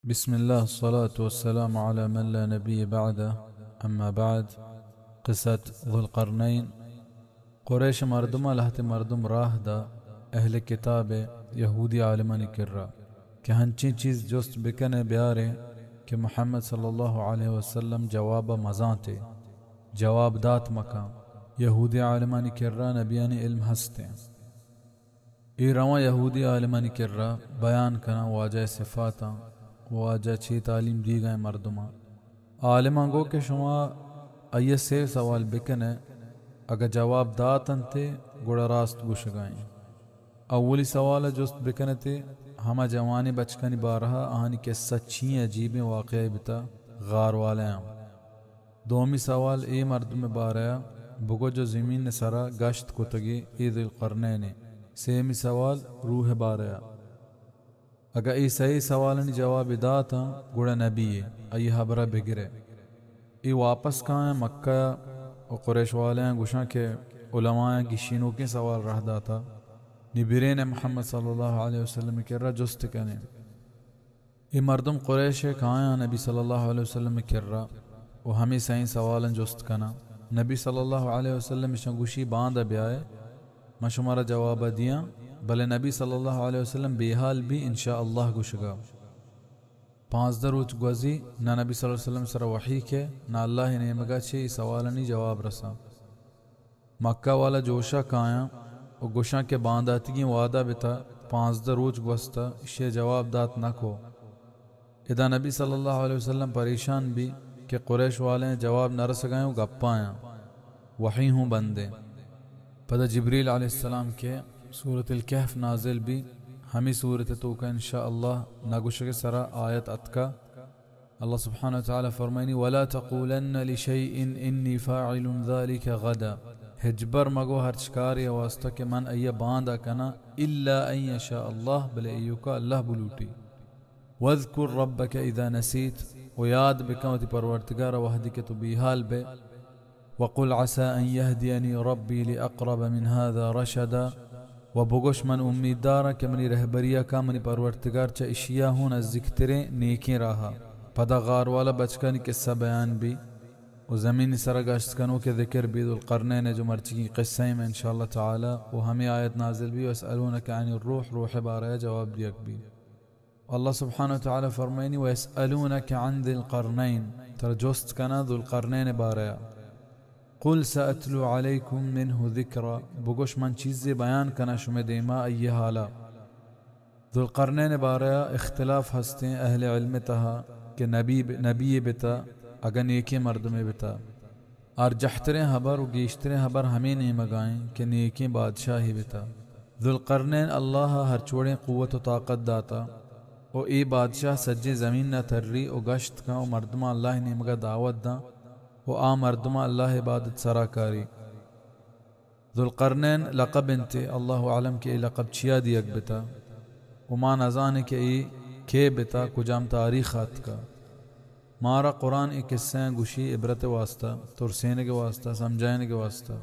بسم اللہ، الصلاة والسلام علی من لا نبی بعدہ، اما بعد۔ قصۃ ذوالقرنین۔ قریش مردماں لہتے مردم راہ دا اہل کتاب یہودی عالمانی کرا کہ ہنچیں چیز جست بکنے بیارے کہ محمد صلی اللہ علیہ وسلم جواب مزانتے، جواب دات مکان۔ یہودی عالمانی کرا نبیانی علم ہستیں۔ اے رواں یہودی عالمانی کرا بیان کناں واجہ ءِ صفاتاں، واجہ چے تعلیم دیگا ایں مردماں۔ عالماں گو کہ شما آئی ءَ سے سوال بکنے، اگہ جواب دات انت گڑا راست گوشگا ایں۔ اولی سوال ءَ جست بکنے تے ہما جوانیں بچکانی بارہا، آہانی قصہ چی عجیبیں واقعہ بتا غار والیاں۔ دومی سوال اے مردم ءِ بارہ ءَ، بگو جو زمین ءِ سرا گشت کتگی اے ذوالقرنین ءَ۔ سیمی سوال روح ءِ بارہ ءَ۔ اگاں اے سئے سوالانی جواب داتاں، گڑا نبی ءَ آئی ءِ ہبرا بگرے۔ اے واپس کایاں مکہ ءَ و قریش والیاں گوشاں کہ علمایاں گیشینوکیں سوال راہ داتا، نی برین محمد صلی اللہ علیہ وسلم ءِ کرا جست کنیں۔ اے مردم قریش ءَ کایاں نبی صلی اللہ علیہ وسلم ءِ کرا و ہمے سئیں سوالاں جست کناں۔ نبی صلی اللہ علیہ وسلم اشاں گوشی، باندا بیائے، من شمارا جوابا دیاں، بلے نبی صلی اللہ علیہ وسلم بے حال بی، ان شاء اللہ گوشگا۔ پانزدہ روچ گوزی، نہ نبی صلی اللہ علیہ وسلم سرا وحی کہ نہ اللہ ءِ نیمگا چہ اے سوالانی جواب رساں۔ مکہ والا جوشا کایاں و گوشاں کہ بانداتیگیں وعدہ بتا، پانزدہ روچ گوستا، اشی جواب دات نہ کو۔ ادا نبی صلی اللہ علیہ وسلم پریشان بی کہ قریش والیں جواب نہ رسگائیں و گپایاں، وحی ہوں بندیں۔ پدا جبریل علیہ السلام کہ سورۃ الکہف نازل بی، ہمے سورت توکا ان شاء اللہ نہ گوشگ سرا آیت اتکا۔ اللہ سبحانہ و تعالی فرمائنی، ولا تقولن لشيء إني فاعل ذلك غدا۔ ہچبر مگو ہرچ کارے واسطہ کہ من آئی باندا کناں، الا ان یشاء اللہ، بلے ایوکا اللہ بلوٹی۔ واذکر ربک اذا نسیت، و یاد بکن وتی پروردگار وہدی کہ تو بیحال بے۔ وقل عسى أن يهديني ربي لأقرب من هذا رشدا، و بگوش من امیدداراں کہ منی رہبری ءَ کا منی پرورتگار چہ اشیا ہوں نزیکتریں نیکیں راہا۔ پدا غار والا بچکانی قصہ بیان بی و زمین سرا گشت کنوک ذکر بی، ذوالقرنین جو مرچیگیں قصہ ایں ان شاء اللہ تعالی، و ہمے آیت نازل بی، ويسألونك عن الروح، روح بارہ جواب دیگ بی۔ اللہ سبحانہ و تعالی فرمائنی، ويسألونك عن ذي القرنين، ترا جست کنا ذوالقرنین بارہ۔ قل سأتلو عليكم منه ذكرا، بگوش من چیزے بیان کنا شمے دیما آئی حالا۔ ذوالقرنین بارہ اختلاف ہستیں اہل علم تہا کہ نبی، نبی بتا، اگہ نیکیں مردمے بتا۔ ارجحتریں ہبر و گیشتریں ہبر ہمے نیمگا ایں کہ نیکیں بادشاہے بتا۔ ذوالقرنین اللہ ءَ ہرچ وڑیں قوت و طاقت داتا و اے بادشاہ سجیں زمین ءَ تری و گشت کن و مردماں اللہ ءِ نیمگا دعوت داں و آ مردماں اللہ ءِ عبادت سرا کاری۔ ذوالقرنین لقب انت، اللہ اعلم کہ اے لقب چیا دیگ بتا و ما نزانیں کہ اے کئے بتا، کجام تاریخ ءَ اتکا۔ مارا قرآن اے قصہ ءَ گوشی عبرت ءِ واسطہ، ترسینگ ءِ واسطہ، سمجھائینگ ءِ واسطہ۔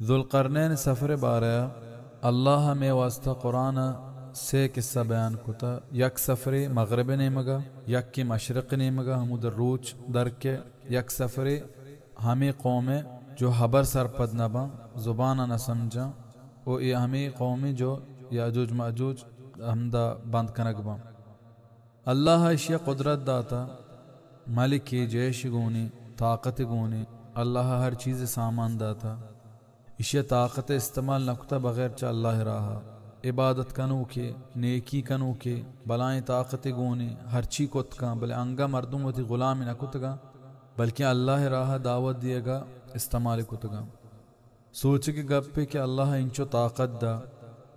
ذوالقرنین سفر ءِ بارہ ءَ اللہ ءَ مئے واسطہ قرآن ءَ سے قصہ بیان کتا، یک سفرے مغرب ءِ نیمگا، یکے مشرق ءِ نیمگا، ہمود ءَ روچ درکئے، یک سفرے ہمے قوم ءَ جو ہبر سرپد نہ باں، زبان ءَ نہ سمجھاں، و اے ہمے قوم ءَ جو یاجوج ماجوج ہمدا بند کنگ باں۔ اللہ ءَ ایشی ءَ قدرت داتا، ملکے، جیش گونی، طاقت گونی، اللہ ءَ ہر چیز سامان داتا۔ ایشی ءَ طاقت استعمال نہ کتا بغیر چہ اللہ ءِ راہ ءَ۔ عبادت کنوکے، نیکی کنوکے، بلائیں طاقت گونی، ہرچی کت کن، بلے انگا مردم وتی غلام نہ کتگاں، بلکیں اللہ ءِ راہ ءَ دعوت دیگا استعمال کتگاں۔ سوچگ ءِ گپے کہ اللہ ءَ انچو طاقت دا،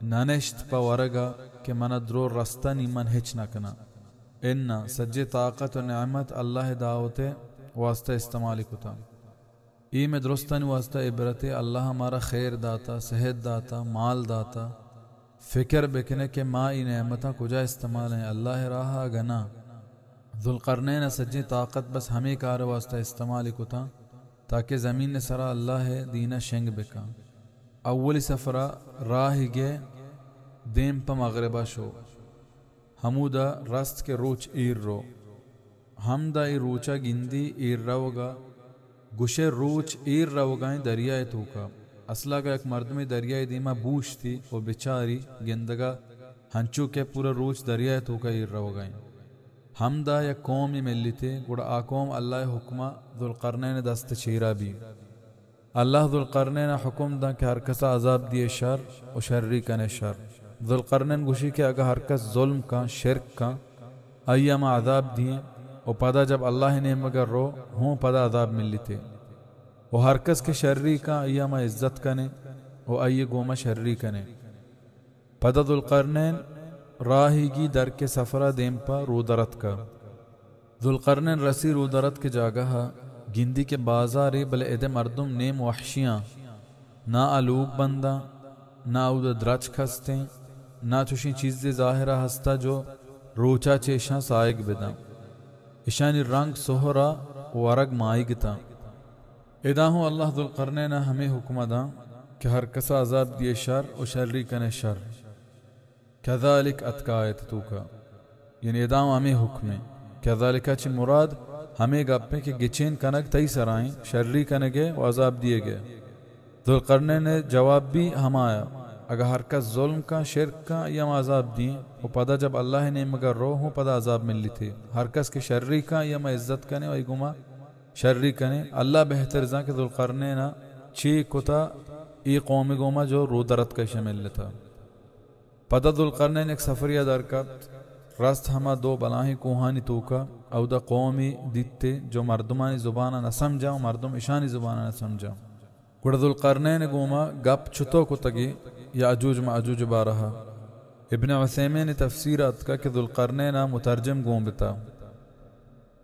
نہ نشت پہ ورگ ءَ کہ من ءَ درو رستہ نی من ہچ نہ کناں۔ اناں، سجے طاقت و نعمت اللہ ءِ دعوت ءِ واسطہ استعمال کتاں۔ اے مئے درستانی واسطہ عبرتے، اللہ ءَ مارا خیر داتا، صحت داتا، مال داتا۔ فکر بکنے کہ ما اے نعمتاں کجا استعمال ایں، اللہ ءِ راہ ءَ اگہ ناں۔ ذوالقرنین ءَ سجیں طاقت بس ہمے کار ءِ واسطہ استعمال کتاں تاکہ زمین ءِ سرا اللہ ءِ دین ءَ شنگ بکاں۔ اولی سفر ءَ راہ گئے، دیم پہ مغرب ءَ شو۔ ہمودا رست کہ روچ ایر رو۔ ہمدا اے روچا گندی ایر روگا، گوشے روچ ایر روگائیں دریائے توکا۔ اصلا اگا یک مردمے دریائے دیما بوشتی و بچاری گندگا ہنچو کہ پورا روچ دریائے توکا ایر روگائیں۔ ہمدا یک قومے ملیتے، گڑا آ قوم اللہ ءِ حکما ذوالقرنین ءِ دست ءِ چیرا بی۔ اللہ ذوالقرنین ءَ حکم داں کہ ہر کسا عذاب دیئے شر و شری کنے شر۔ ذوالقرنین گوشی کہ اگاں ہر کس ظلم کن، شرک کن، آئی ءَ ما عذاب دیئیں و پدا جب اللہ ءِ نیمگا رو، ہوں پدا عذاب ملیتے۔ و ہر کس کہ شری کن، آئی ءَ ما عزت کنیں و آئی ءِ گوما شری کنیں۔ پدا ذوالقرنین راہیگی درکے سفرا دیم پہ رودرتکا۔ ذوالقرنین رسی رودرتک جاگہا، گندی کہ بازارے، بلے ادے مردم نیم وحشیاں، نا آ لوگ بنداں، نا اودا درچک ہستیں، نا چوشیں چیزے ظاہرا ہستا جو روچا چہ اشاں ساہگ بداں۔ اشانی رنگ سہرا ورگ ماہیگ اتاں۔ ادا ہوں اللہ ذوالقرنین ءَ ہمے حکم داں کہ ہر کسا عذاب دیئے شر و شری کنے شر۔ کذالک اتکا آیت توکا، یعنی ادا ہوں ہمے حکم ایں۔ کذالک چی مراد ہمے گپ ایں کہ گچین کنگ تئی سرا ایں، شری کنگ ءِ و عذاب دیگ ءِ۔ ذوالقرنین ءِ جواب بی ہمایا، اگاں ہر کس ظلم کن، شرک کن، آئی ءَ ما عذاب دیں و پدا جب اللہ ءِ نیمگا رو، ہوں پدا عذاب ملیتے۔ ہر کس کہ شری کن، آئی ءَ ما عزت کنیں و آئی گوما شری کنیں۔ اللہ بہتر زان کہ ذوالقرنین ءَ چے کتا، اے قوم گوما جو رودرتک اشی ملتا۔ پدا ذوالقرنین یک سفریا در کپت، رست ہما دو بلاہیں کوہانی توکا، اودا قومے دیتے جو مردمانی زبانا نہ سمجھاں و مردم اشانی زبانا نہ سمجھاں۔ گڑا ذوالقرنین گوما گپ چتو کتگی یاجوج ماجوج بارہا۔ ابن عثیمین تفسیر اتکا کہ ذوالقرنین مترجم گون بتا۔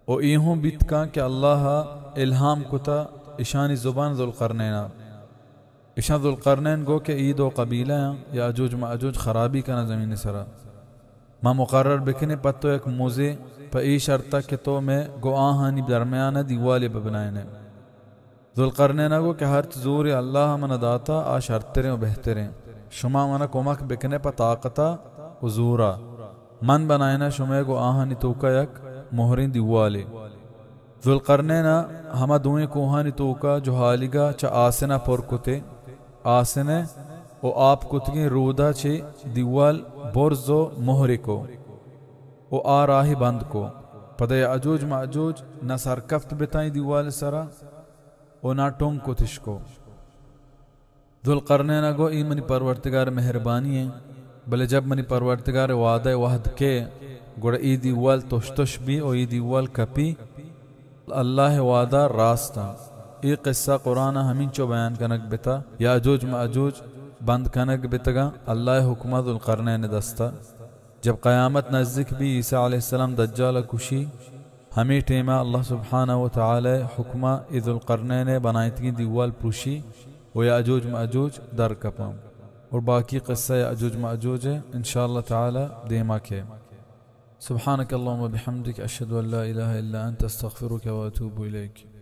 و اے ہوں بیت کن کہ اللہ ءَ الہام کتا اشانی زبان ذوالقرنین ءَ۔ اشاں ذوالقرنین گو کہ اے دو قبیلہ آں، یاجوج ماجوج خرابی کناں زمین سرا۔ ما مقرر بکنیں پہ تو یک مزے، پہ اے شرطا کہ تو مئے گو آہانی درمیان ءَ دیوالے ببنائینے۔ ذوالقرنین ءَ گو کہ ہرچ زورے اللہ ءَ من ءَ داتا، آ شرتریں و بہتریں۔ شما من ءَ کمک بکنے پہ طاقتا و زورا۔ من بنائیناں شمئے گوں آہانی توکا یک مہریں دیوالے۔ ذوالقرنین ءَ ہما دوئیں کوہانی توکا جہالیگا چہ آسن ءَ پر کتے، آسن ءَ و آپ کتگیں رودا چہ دیوال برز و مہرے کو و آ راہے بند کو۔ پدا یاجوج ماجوج نہ سرکپت بتاں اے دیوال سرا و نہ ٹنگ کتش کو۔ ذوالقرنین ءَ گو، اے منی پرورتگار مہربانی ایں، بلے جب منی پرورتگار وعدہ وہد کے، گڑا اے دیوال تش تش بی و اے دیوال کپی۔ اللہ وعدہ راست ایں۔ اے قصہ قرآن ءَ ہمینچو بیان کنگ بتا، یاجوج ماجوج بند کنگ بتگاں اللہ حکمہ ذوالقرنین دستا۔ جب قیامت نزدیک بی، عیسیٰ علیہ السلام دجال ءَ کشی، ہمے ٹیما اللہ سبحانہ و تعالی حکما اے ذوالقرنین ءِ بنائینتگیں دیوال پروشی و یاجوج ماجوج در کپاں۔ اور باقی قصہ یاجوج ماجوج ءِ ان شاء اللہ تعالی دیما کے۔ سبحانك اللهم وبحمدك، أشهد أن لا إله إلا أنت، أستغفرك وأتوب إليك۔